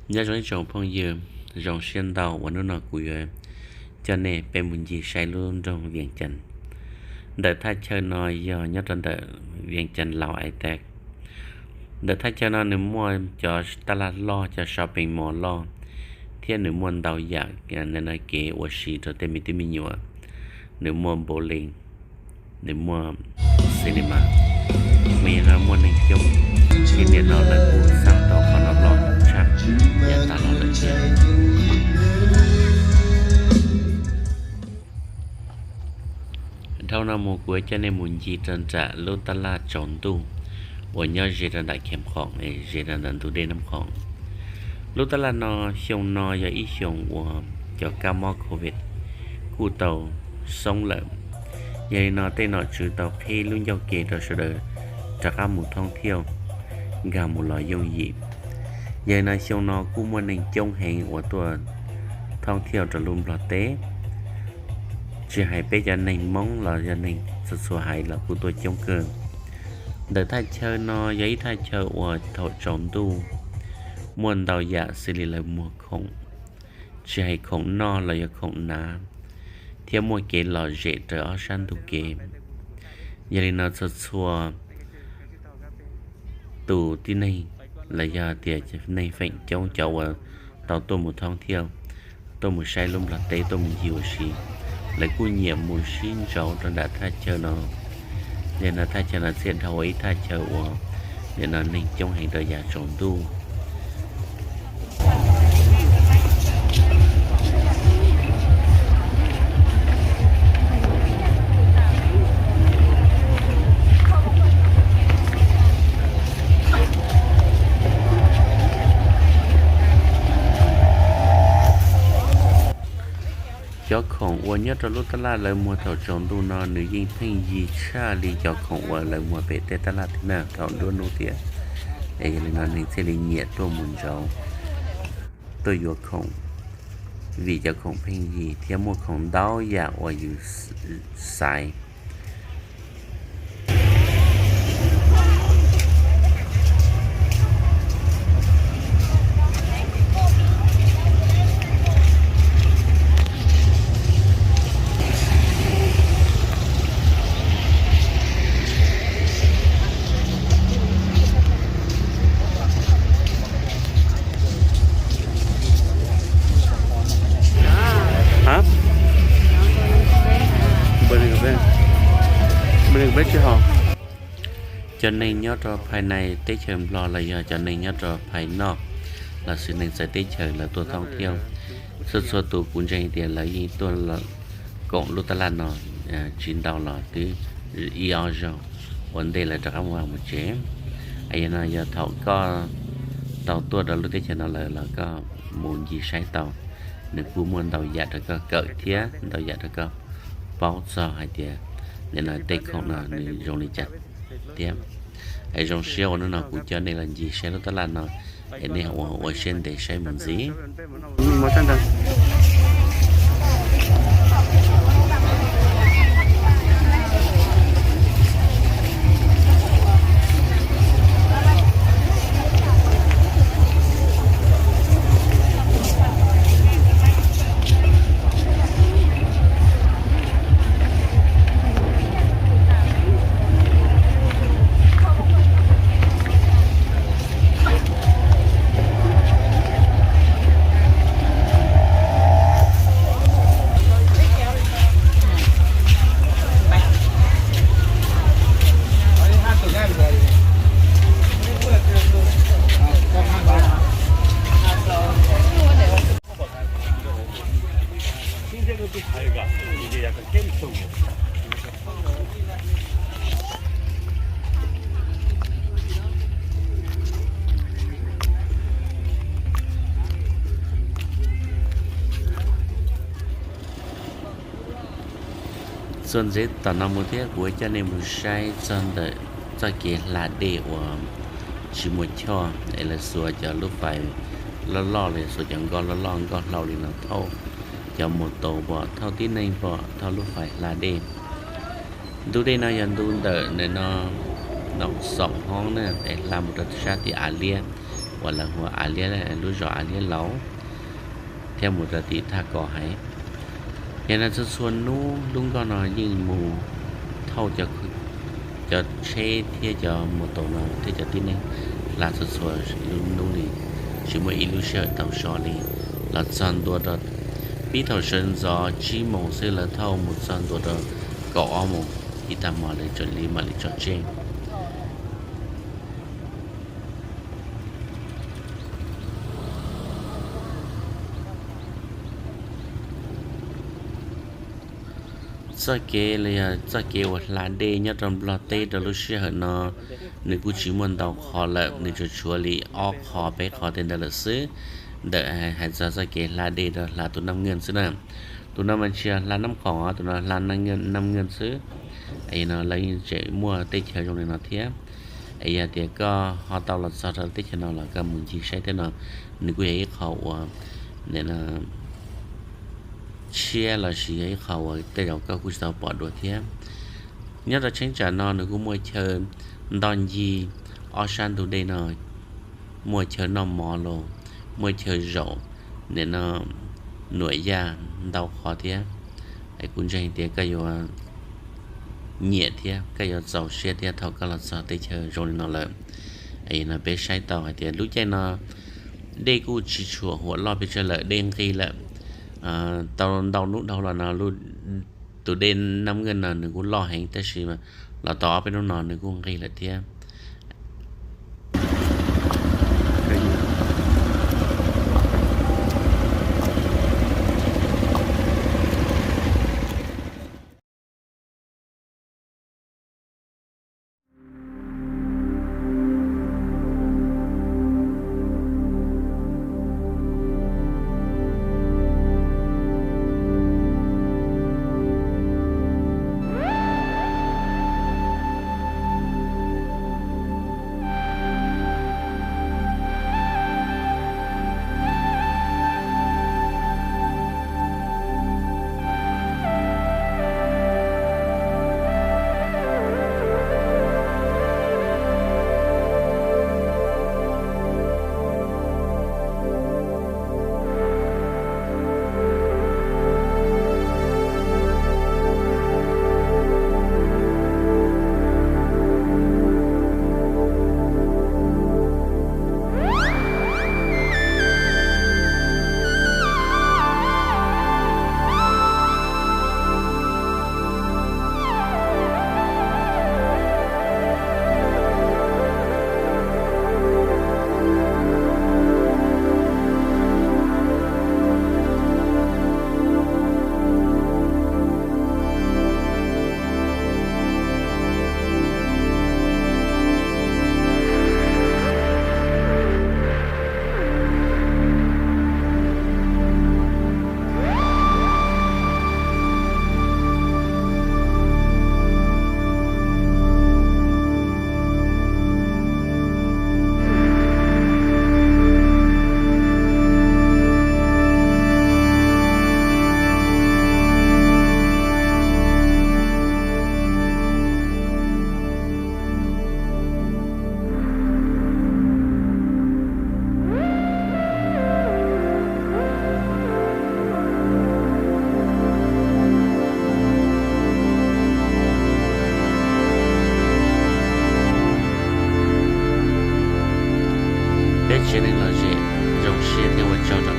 Nyob zoo ib tsoom phooj ywg, zoo siab ntau uas hnub no kuv yuav coj nej peb mus ncig saib lub nroog Vias Cas. Ntawm thaj chaw no yog nyob rau ntawm Vias Cas Laus Ais Tag. Ntawm thaj chaw no nws muaj cov taj laj loj, cov shopping mall loj, thiab nws muaj ntau yam kev ua si rau tej me tub me nyuam. Nws muaj bowling, nws muaj cinema, mas yog no muaj neeg coob, ces nim no lawv kuj xav tau qhov no loj tshaj yav tas los lawm thiab. Dhau no mus kuv coj nej mus ncig rau nram lub taj laj tsaus ntuj uas nyob ze rau nram Kham Khoom, ze rau ntawm ntug dej Nab Khoom. Lub taj laj no, xyoo no yog ib xyoos uas cov kab mob covid kuj tau xoob lawm. Yog li no tej nom tswv tau qhib lub ncauj ke rau sawv daws rov qab mus thoob thiauj nkag mus los yooj yim. Yog li no xyoo no kuj muaj neeg coob heev uas tuaj thoob thiauj rau lub Nplog teb. Tsis hais peb cov neeg Hmoob los yog neeg txhua txhua haiv los kuj tuaj coob kawg. Ntawm thaj chaw no yog ib thaj chaw uas thaum tsaus ntuj muaj ntau yam xws li lawv muag khoom, tsis hais khoom noj los yog khoom hnav, thiab muaj kev lom zem raws ob sab ntug kev. Yog li no txhua txhua tus tib neeg los yog tias neeg feem coob cov uas tau tuaj mus thoob thiauj, tuaj mus saib lub Nplog teb, tuaj mus ncig ua si, lawv kuj nyiam mus sib ntsauv rau nram thaj chaw no. Yog li no thaj chaw no thiaj dhau ua ib thaj chaw uas nim no neeg coob heev rau yav tsaus ntuj. Cov khoom uas nyob rau lub taj laj lawv muag thaum tsaus ntuj no nws yeej pheej yig tshaj li cov khoom uas lawv muag pem tej taj laj thiab na thaum nruab hnub thiab. Es yog li no neeg thiaj li nyiam tuaj mus ntsauv, tuaj yuav khoom, vim cov khoom pheej yig thiab muaj khoom ntau yam uas yus xaiv. Cov neeg nyob rau phais nais teb chaws Nplog los yog cov neeg nyob rau phais noj los sis neeg txawv teb chaws lawv tuaj thoob thiab, txhua txhua tus kuv ntseeg tias lawv yeej tuaj koom lub taj laj no tsis ntau los twb ib ob zaug ua ntej lawv rov qab mus vaj mus tsev. Es yog no yog thaum koj tau tuaj rau lub teb chaws no lawm los koj mus ncig saib tau, nws kuj muaj ntau yam rau koj kawm thiab ntau yam rau koj paub txog hais tias nim no tej khoom no nws zoo li cas thiab. Es zoo siab uas hnub no kuv coj nej los ncig saib lub taj laj no, es nej ua ua siab ntev saib mus ntxiv. Txuas ntxiv tom no mus thiab kuv coj nej mus saib txog ntawm txoj kev hla dej uas tsis muaj choj es lawv xuas cov lub fais loj loj los yog xuas cov nkoj loj loj nkoj hlau li no thauj cov mus tau pom thauj tib neeg pom thauj lub fais hla dej. Ntu dej no yog ntu ntawm nim no Noom Xoom Hoob na es hla mus rau sab tim Av Liab. uas lawv hu ua Av Liab, lub zos Av Liab Laus, thiab mus rau tim Thaj Kos Haiv. Yog no txhua txhua hnub lub nkoj no yeej mus thauj cov tsheb thiab cov mus taus no thiab cov tib neeg hla txhua txhua lub hnub li, tsis muaj ib lub sij hawm tau so li. Los txog ntua rau pib thaum sawv ntxov tsib moos xwb lawv thauj mus txog ntua rau kaum ob moos ib tag hmo lawv tseem li mam li tso tseg. Txoj kev los yog txoj kev uas hla dej nyob rau Nplog teb rau lub sij hawm no, nws kuj tsis muaj ntau qhov lawm, nws tsuas tshuav li ob qho peb qho tej ntawd lawm xwb. Ntawm hais txog txoj kev hla dej rau hla tus Naj Nkeej xwb na. Tus no mas tsis yog hla Naj Khoom, tus no hla Naj Nkeej xwb. No lawv yeej tseem muaj tej chaw zoo li no thiab. Es yog tias koj ho tau los txog rau teb chaws no los koj mus ncig saib tej no, nws kuj yog ib qho uas tshiab lossis yog ib qho uas tej zaum koj kuj tsis tau pom dua thiab. Nyob rau cheeb tsam no nws kuj muaj chaw ntoj ncig ob sab ntug dej no, muaj chaw noj mov los, muaj chaw zaum, nim no nuam yaj ntau qhov thiab. Kuv ntseeg tias koj yuav nyiam thiab koj yuav txaus siab thiab thaum koj los txog teb chaws zoo li no lawm. No peb saib tau hais tias lub caij no dej kuj tsis tshua huam loj pes tsawg lawm, dej nqig lawm. Tau ntau hnub dhau los no tus dej Naj Nkeej no nws kuj loj heev tab sis los tau ob peb hnub no nws kuj nqig lawm thiab. Peb tsev neeg lom zem, zoo siab thiab ua tsaug rau